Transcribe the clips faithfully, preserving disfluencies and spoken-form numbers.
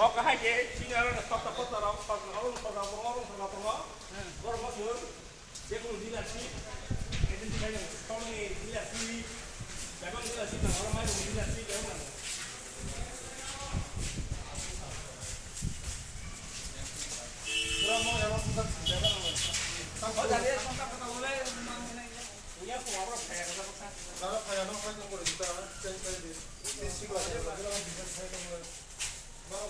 O kahai khe chini aro na sokta kota rok, sokta aro sokta tongo, aro sokta tongo. Borok mosur, jekunu dealership, agency khaino tongni dealership, jagoni dealership nango, oro mairokni dealership, jagoni nango. Pura mo ero sokta sokta nango. O jani sokta kota bole, iya ko oro phaya kota boksa. Aro phaya no phaya ko kori ta, change kori di. Change kori di. Dukan,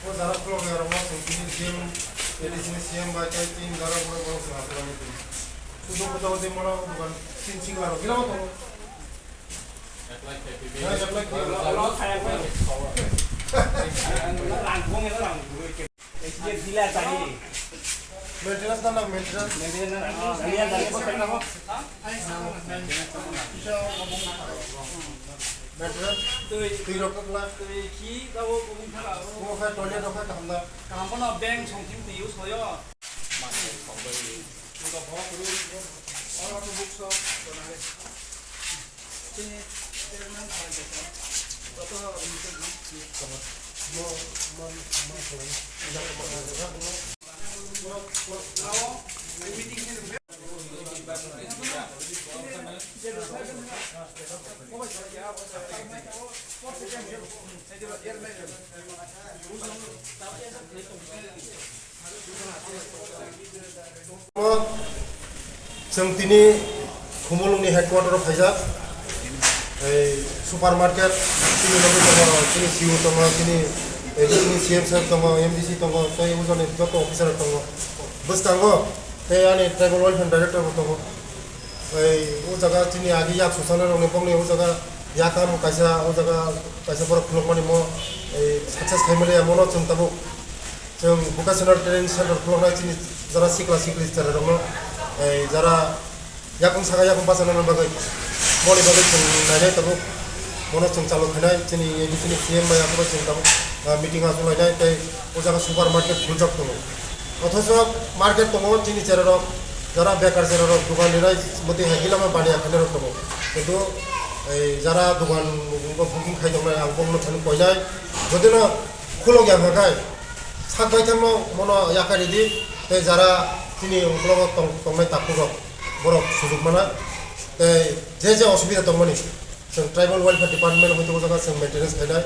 o jara khulok ya rok no, chwng tini C M, A D C ni C M bai tei tini jara borok borok chwng achukgwi tong. Sudo kuda udi mano dukan tin chikla rok gila tongo. Maintenance na nang, maintenance. Maintenance. Twi rok kok la. Twi khi tabo kubung thara. Mo kha toilet rok kha kaham da. Kaham bono bank song thim twi use hoyo. Chwng tini Khumulwngni headquarter o phaijak. Ei supermarket, chini logi tongo, chini C E O tongo, chini, ei, chini C M sir tongo, M D C tongo, tei ujani joto officer tongo. Bwskango tei ani tribal welfare director bo tongo. Ei, o jaga chini agi yak susanai rokni bongni o jaga yakam kaisa, o jaga kaisa borok khulukmani mo, ei, success khaimani ya mono chwng tabuk. Chwng vocational training center khuluknai chini jara sikla sikli chwrairokno, ei, jara yakung saka yakung bachanani bagwi, moni bagwi chwng nainai tabuk. Mono chwng chalu khainai chini A D C ni C M bai aphuru chwng tabuk, ah, meeting achuk lainai tei o jaga supermarket khuljak tongo. Othocho market tongo chini cherarok, jara bekar cherarok dogan rinai mwtwi hai gilama baniya khainai rok tongo. Kintu ei jara dogan booking khai tongnai ang bokno thani koinai. Jodino khulok ya hwnkhe sak baithangno mono yakaridi tei jara chini uklogo tong-, tongnai takhuk rok borok sujuk mana tei je je osubida tongmani chwng tribal welfare department hoi tongo jaga chwng maintenance khainai,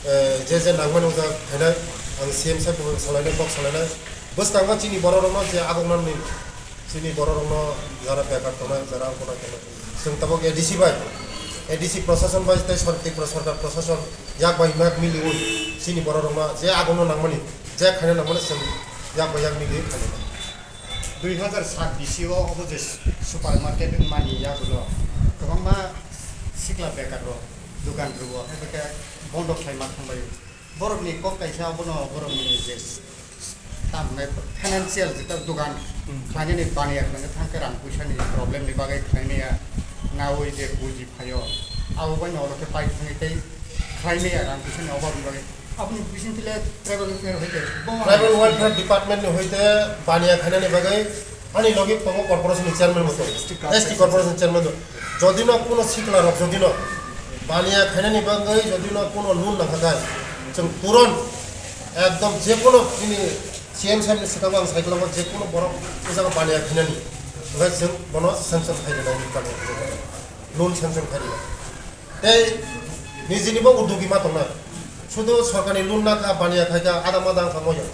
eh, je je nangmani o jaga khainai ang C M sir bo salainai kok salainai bwskango chini borok rokno je agoknani chini borok rokno jara bekar tongnai jara ongkhornai tongnai. Chwng tabuk A D C bai, A D C prosason bai tei sor-, Tripura sorkar prosason yak bai yak miliwi chini borok rokno je agongno nangmani, je khaina nangmani chwng yak bai yak miliwi khainai. Dui hazar sat bisi o obo je supermarket wngmani yagulo kwbangma sikla bekar rok dogan rwo, haikhe bondo khlaima thangbai. Borokni kok kaisa abono borokni je s-, s-, tamo hwnai financial jeta dogan khlainani baniya khlaina thangkhe rang puisani problem ni bagwi khlaimaya nawi je buji phaio. Abo bai no oro khe pai thangwi tei khlaimaya rang puisani obabni bagwi. Aboni bisingtwi le tribal welfare hoite bo Tribal welfare department ni hoite baniya khainani bagwi ani logi tongo corporation ni chairman bo tongo. S T corporation chairman bo. Jodi no kuno sikla rok jodi no baniya khainani bagwi jodi no kuno loan nangkha khai, chwng turon ekdom je kuno chini C M sir ni swkango ang sai kwlangma je kuno borok o jaga baniya khainani, hwnkhe chwng bono sanction khai rwnai, loan sanction khai rwnai. Tei nijini bo udogi ma tongnai. Sudu sorkarni loan nakha, baniya khaikha, ada mada wngkha moya.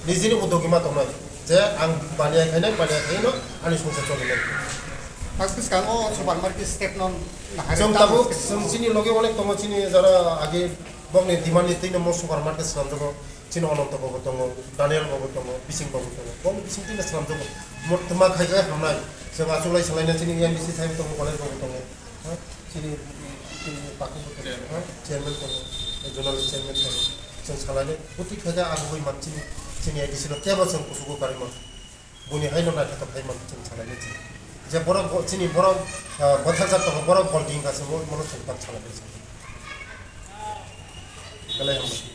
Nijini udogi ma tongnai. Je ang baniya khainai, baniya khaino ani songsa cholinai. Bwskango supermarket step no nahari Chwng tamo tabuk, step chwng no. Chini logi onek tongo, chini jara age bokni demand ni twi no mo supermarket swnamjago. Chini Ononto bobo tongo, Daniel bobo tongo, Bising bobo tongo. Bokni bising twi no swnamjago. Mo twma khaikha hamnai. Chwng achuklai salaina chini M D C sai tongo, college bobo tongo. Ha? Chini, chini pakhuk bo tongo, ha? Chairman tongo, journalist chairman tongo. Chwng salainai, bwtwi khaikhe agugwi man chini, chini A D C no kebo chwng kusugo karwi man. Buni haino naithotok khai man chwng salainai chini. Je borok bo, chini borok, ah, bwtharjak tongo, borok boldi wngkha se, mo-, mono chwng tak salainai chini. Belai hambai.